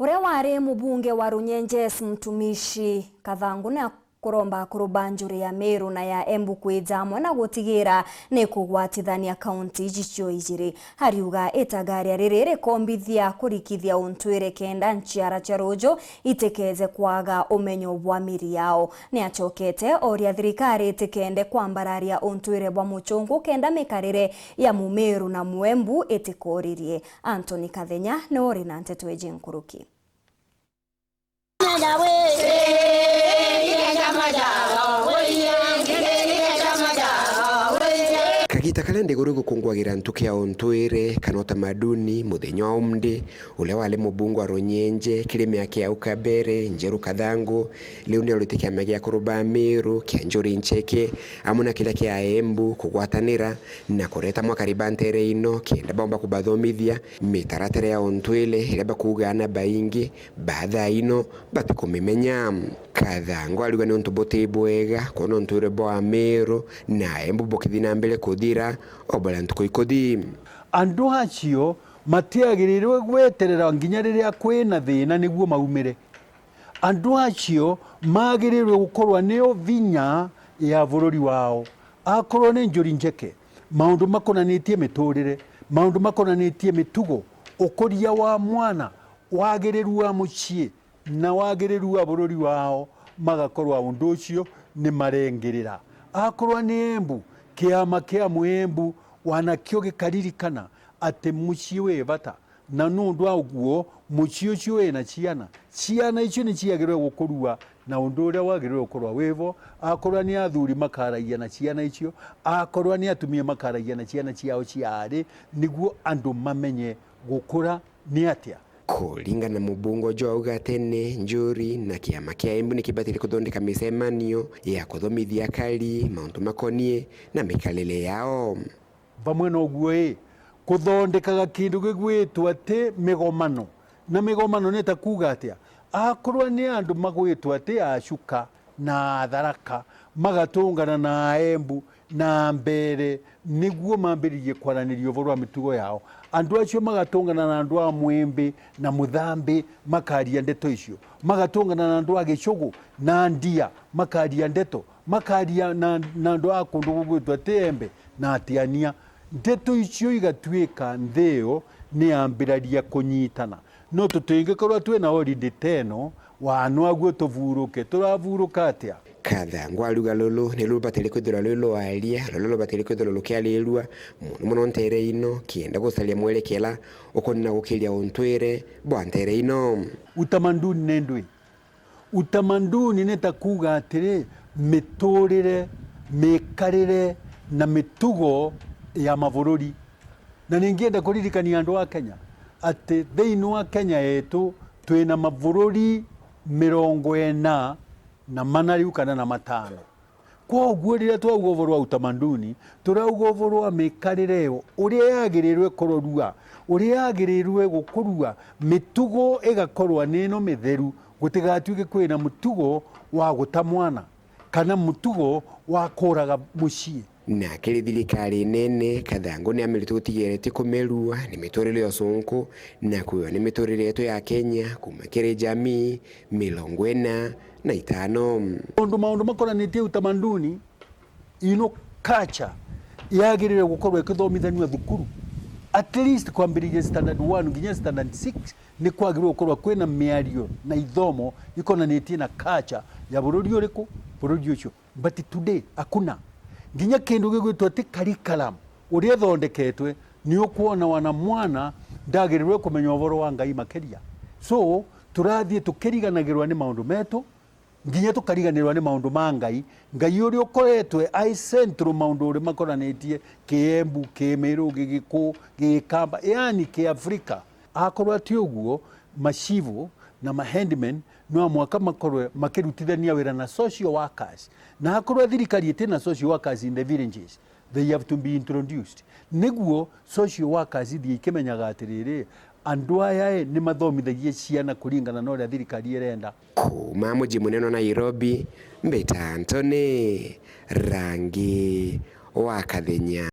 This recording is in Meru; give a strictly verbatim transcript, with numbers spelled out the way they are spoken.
Uria wari mubunge wa Runyenjes Mtumishi Kathangu ni akuromba akuru ba njuri ya Meru na ya Embu kwija amwe na gutigira ni kugwatithania kaunti ici cio ijiri. Ariuga itagaria riri rikombithia kurikithia untwire kenda nchiara cia ruju itikeje kwaga umenyo bwa miri yao. Ni acokete oria thirikari itikende kwambararia untwire bwa muchungu kenda mikarire ya Mumeru na Muembu itikoririe. Anthony Kathenya niwe uri na nteto iji nkuruki. Kagita karia nthiguru igukunguagira ntuku ya untwire kana utamaduni, muthenya wa umdi, uria wari mubunge wa Runyenje kiri miaka ya au kabere, Njeru Kathangu, riu ni arwite kiama gia akuru ba Meru kia Njuri Ncheke, amwe na kiria kia Embu kugwatanira na kureta mwakari ba ntere ino kenda baumba kubathomithia mitaratara ya untwire iria bakuuga aana baingi ba thaa ino batikumimenya. Kathangu ariuga ni untu buti bwega kwona untwire bwa Ameru na Embu bukithi na mbere kuthira o baria ntuku ikuthi. Andu acio matiagiriirwe gweterera nginya riria kwina thina niguo maumire. Andu acio maagiriirwe gukorwa nio vinya ya bururi wao. Akorwo ni Njuri Ncheke, maundu makonanitie miturire, maundu makonanitie mitugo, ukuria wa mwana, wagiriru wa mucii, na wagiriru wa bururi wao, magakorwa undu ucio ni marengirira. Akorwa ni Embu, kiama kia Muembu wanakio gikaririkana ati mucii wi bata, na nundu wa uguo, mucii ucio wina ciana, ciana icio ni ciagirwe gukurua na undu uria wagirwe gukorwa wibo. Akorwa ni athuri makaragia na ciana icio, akorwa ni atumia makaragia na ciana ciao ciari, niguo andu mamenye gukura ni atia. Kuringana na mubunge uju auga tene, Njuri na kiama kia Embu ni kibatire kuthondeka micemanio ya kuthomithia akari mauntu makonie na mikarire yao. Vamwe na uguo ii, kuthondekaga kindu gigwitwa ati migomano. Na migomano ni ta kuuga atia? Akorwa ni andu magwitwa ati acuka na atharaka, magatungana na aembu na mbere, niguo mambiririe kwaraniria uvoro wa mitugo yao. Andu acio magatungana na andu a mwimbi na muthambi, makaria ndeto icio. Magatungana na andu a gicugu na ndia, makaria ndeto. Makaria na, na andu a kundu gugwitwa Tiembe na Atiania. Ndeto icio igatuika nthi iyo ni yambiraria kunyitana. No tutingikorwa twina holiday ta ino, wa nwaguo tuvuruke. Turavuruka atia? Kathangwa ariuga ruru niruo rubatiri kwithirwa rwi rwaria, ruria rubatiri kwithirwa rukiarirua mono mono ntere ino, kienda gucaria mwerekera ukonie na gukiria untwire bwa ntere ino. Utamaduni ni ndwi? Utamaduni ni ta kuuga atiri, miturire, mikarire na mitugo ya mabururi. Na ningienda kuririkania andu a Kenya ati thiini wa Kenya yetu twina mabururi mirongo ina na mana riu kana na matano. Kwoguo riria twauga uvoro wa utamaduni, turauga uvoro wa mikarire iyo, uria yagirirwe kurorua, uria yagirirwe gukurua, mitugo igakorwa ni ino mitheru, gutigatuike kwina mutugo wa guta mwana kana mutugo wa kuuraga mucii. Na kiri thirikari nene, Kathangu ni amirite gutigeretie kumerua ni miturire ya ucunku na kwiywa ni miturire yetu ya Kenya kuuma kiri jamii mirongo ina na itano. Maundu, maundu makonanitie utamaduni, you know, culture, yagirire gukorwa ikithomithanua thukuru. At least kwambiriria standard one nginya standard six, ni kwagirwe gukorwa kwina miario na ithomo ikonanitie na culture ya bururi uriku, bururi ucio. But today, hakuna. Nginya kindu gigwitwa ati curriculum, uria ithondeketwe, ni ukwona wana mwana ndagirirwe kumenya uvoro wa Ngai makiria. So, turathie tukiriganagirwa ni maundu metu, nginya tukariganirwa ni maundu ma Ngai. Ngai uria ukoretwe ai central maundu uria makonanitie Kiembu, Kimiru, Gigiku, Gikamba, yani Kiafrika. Akorwo ti uguo, macibu na maheadmen no mwanka makorwe makirutithania wira na social workers. Na akorwo thirikari itina social workers in the villages, they have to be introduced. Niguo social workers ithie ikimenyaga atiriri, andu aya i, ni mathomithagia ciana kuringana na uria thirikari irenda. Kuuma muji munene wa Nairobi, mbita Anthony Rangi wa Kathenya.